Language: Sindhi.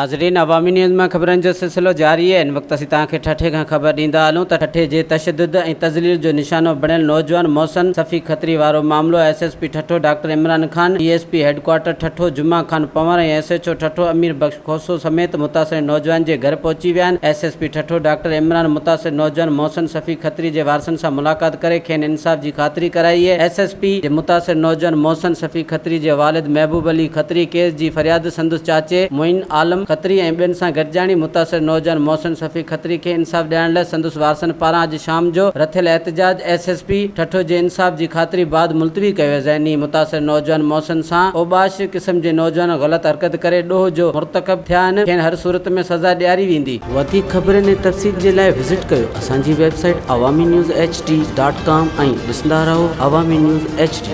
ناظرين عوامي نيوز مان خبرن جو سلسلو جاري آهي هن وقت اسين توهان کي ٺٽي کان خبر ڏيندا هلون ته ٺٽي جي تشدد ۽ تذليل جو نشانو بڻيل نوجوان محسن صفي کتري وارو معاملو S S P Thatta doctor Imran Khan, D S P headquarter Thatta Juma Khan Panhwar ۽ S H O Thatta Amir Bakhsh Khoso سميت متاثر نوجوان جي گهر پهچي ويا آهن، S S P Thatta doctor Imran متاثر نوجوان محسن صفي کتري جي وارثن سان ملاقات ڪري کين انصاف جي خاطري ڪرائي اي ايس ايس پي جي متاثر نوجوان محسن صفي کتري جي والد محبوب علي کتري ڪيس جي فرياد سندس چاچي معين عالم کتري ۽ ٻين سان گڏجاڻي متاثر نوجوان محسن صفي کتري کي انصاف ڏيارڻ لاء سندس وارثن پاران اڄ شام جو رٿيل احتجاج ايس ايس پي ٺٽو جي انصاف جي خاطري بعد ملتوي ڪيو ويو ذهني متاثر نوجوان محسن سان اوباش قسم جي نوجوان غلط حرڪت ڪري ڏوهه جو مرتڪب ٿيا آهن کين هر صورت ۾ سزا ڏياري ويندي. وڌيڪ خبرن ۽ تفصيل جي لاء وزٽ ڪيو اسان جي website Awami news H D dot com ۽ ڏسندا رهو عوامي نيوز ايڇ ڊي.